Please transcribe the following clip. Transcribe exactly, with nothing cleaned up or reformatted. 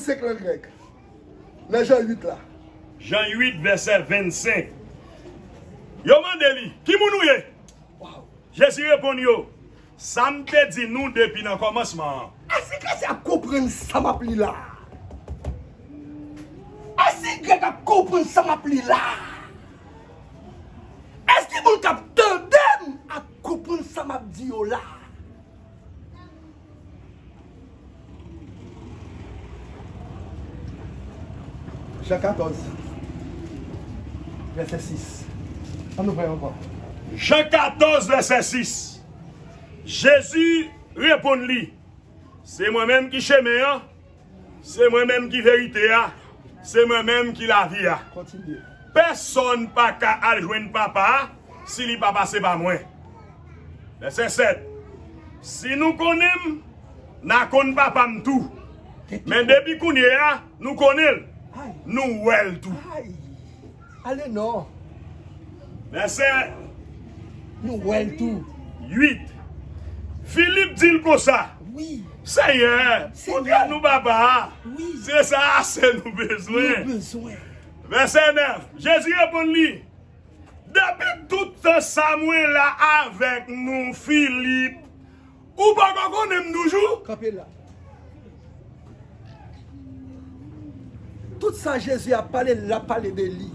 vennsenk nan Grèk. Nan Jan uit la. Jan uit, vèsè vennsenk. Yo mande li, "Ki moun ou ye?" Jezi reponn yo, "Sa m te di nou depi nan kòmansman an." Èske kretyen ap konprann sa m ap li la? Èske grèk ap konprann sa m ap li la? Èske moun k ap tande m ap konprann sa m ap di yo la? Jan katòz, vèsè sis. Ann ouvè ankò. Jan katòz, vèsè sis. Jezi reponn li, "Se mwen menm ki chemen an, se mwen menm ki verite a, se mwen menm ki lavi a. Kontinye. Pèsonn pa ka al jwenn Papa a si li pa pase pa mwen." Vèsè sèt. "Si nou konnen m, n a konn Papa m tou. Men depi kounye a, nou konnen l, nou wè l tou." Ay. Ale non. Vèsè Nou wè l tou. Uit. Filip di l konsa, Wi. "Senyè, Senyè. Montre nou Papa a. Wi. Se sa ase nou bezwen." Nou bezwen. Vèsè nèf. Jezi reponn li, "Depi tout tan sa mwen la avèk nou, Filip, ou poko konnen m toujou?" Kanpe la. Tout sa Jezi ap pale, l ap pale de li.